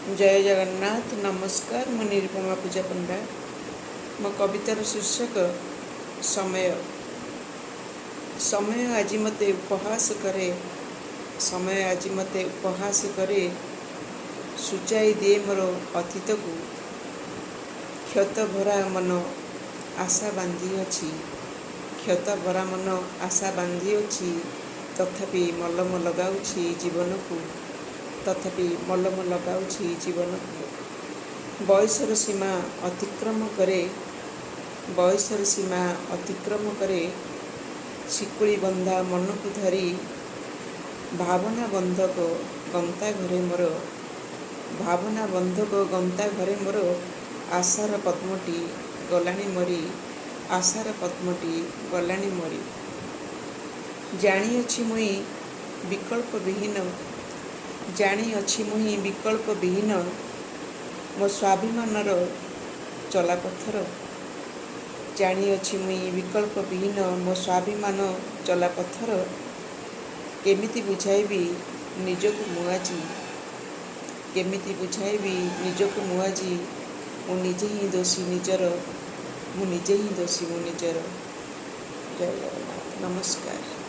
ଜୟ ଜଗନ୍ନାଥ। ନମସ୍କାର। ମୁଁ ନିରୁପମା ପୂଜା ପଣ୍ଡା। ମୋ କବିତାର ଶୀର୍ଷକ ସମୟ। ସମୟ ଆଜି ମୋତେ ଉପହାସ କରେ, ସମୟ ଆଜି ମୋତେ ଉପହାସ କରେ, ସୂଚାଇ ଦିଏ ମୋର ଅତୀତକୁ। କ୍ଷତ ଭରା ମନ ଆଶା ବାନ୍ଧିଅଛି, କ୍ଷତ ଭରା ମନ ଆଶା ବାନ୍ଧିଅଛି, ତଥାପି ମଲମ ଲଗାଉଛି ଜୀବନକୁ, ତଥାପି ମଲମ ଲଗାଉଛି ଜୀବନକୁ। ବୟସର ସୀମା ଅତିକ୍ରମ କରେ, ବୟସର ସୀମା ଅତିକ୍ରମ କରେ, ଶିକୁଳି ବନ୍ଧା ମନକୁ ଧରି, ଭାବନା ବନ୍ଧକ ଗନ୍ତା ଘରେ ମୋର, ଭାବନା ବନ୍ଧକ ଗନ୍ତା ଘରେ ମୋର ଆଶାର ପଦ୍ମଟି ଗଲାଣି ମରି, ଆଶାର ପଦ୍ମଟି ଗଲାଣି ମରି। ଜାଣିଅଛି ମୁହିଁ ବିକଳ୍ପ ବିହୀନ, ଜାଣିଅଛି ମୁହିଁ ବିକଳ୍ପ ବିହୀନ ମୋ ସ୍ୱାଭିମାନର ଚଲାପଥର, ଜାଣିଅଛି ମୁହିଁ ବିକଳ୍ପ ବିହୀନ ମୋ ସ୍ୱାଭିମାନ ଚଲାପଥର। କେମିତି ବୁଝାଇବି ନିଜକୁ ମୁଁ ଆଜି, କେମିତି ବୁଝାଇବି ନିଜକୁ ମୁଁ ଆଜି, ମୁଁ ନିଜେ ହିଁ ଦୋଷୀ ନିଜର, ମୁଁ ନିଜେ ହିଁ ଦୋଷୀ ମୁଁ ନିଜର। ଜୟ ଜଗନ୍ନାଥ। ନମସ୍କାର।